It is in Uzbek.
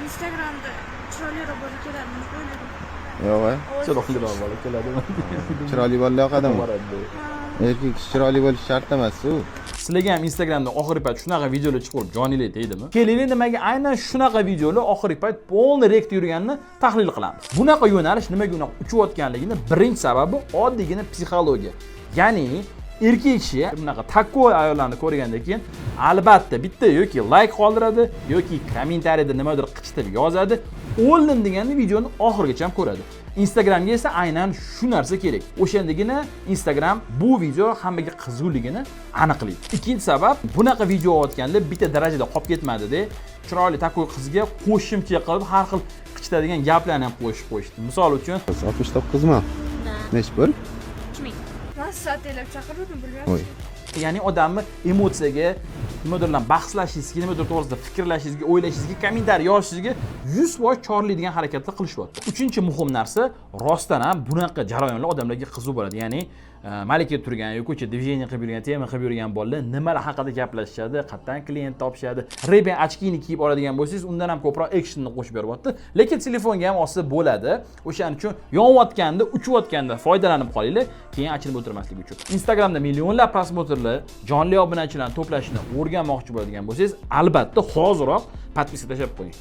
Instagramda chiroyliroq bola keladimi deb o'yladim. Yo'q, a? Chiroyliroq bola keladimi? Chiroyli bolalar yoqadimi? Boradi. Erkak kishi chiroyli bo'lishi shart emas u. Sizlarga ham Instagramda oxirgi payt shunaqa videolar chiqib, joninglar tegdimi? Kelinglar, nimaga aynan shunaqa videolar oxirgi payt полный рек da yurganini tahlil qilamiz. Bunaqa yo'nalish nimaga unaqa uchayotganligini birinchi sababi oddiygina psixologiya. Ya'ni erkak kishi bunaqa такой ayollarni ko'rgandan keyin albatta bitta yoki layk qoldiradi, yoki kommentariyada nimadir qichitib yozadi. O'ldim deganda videoni oxirigacha ham ko'radi. Instagramga esa aynan shu narsa kerak. O'shandagina Instagram bu video hammaga qiziqligini aniqlaydi. Ikkinchi sabab, bunaqa video olayotganda bitta darajada qolib ketmadida, chiroyli такой qizga qo'shimcha qilib har xil qichitadigan gaplarni ham qo'shib qo'yishdi. Misol uchun, 69mi? Да. Nechi pul? 3000. Man sizni ataylab chaqiruvdim, bilmayapsiz. Voy. Ya'ni odamni emotsiyaga, nimadir bilan bahslashishga, nimadir to'g'risida fikrlashingizga, o'ylashingizga, kommentariy yozishingizga 100% chorlaydigan harakatlar qilishyapti. Uchinchi muhim narsa, rostdan ham bunaqa jarayonlar odamlarga qiziq bo'ladi. Ya'ni malaka turgan yoki ko'cha движение qilib yurgan, tema qilib yurgan bolalar nimalar haqida gaplashishadi, qayerdan klient topishadi. Ray-Ban очки ni kiyib oladigan bo'lsangiz, undan ham ko'proq actionni qo'shib beryapti. Lekin telefonga ham olsa bo'ladi. O'shaning uchun yonayotganda, uchayotganda foydalanib qolinglar, keyin achinib o'tirmaslik uchun. Instagramda millionlab просмотр lar, jonli obunachilarni to'plashni o'rganmoqchi bo'ladigan bo'lsangiz, albatta hoziroq подписка tashlab qo'ying.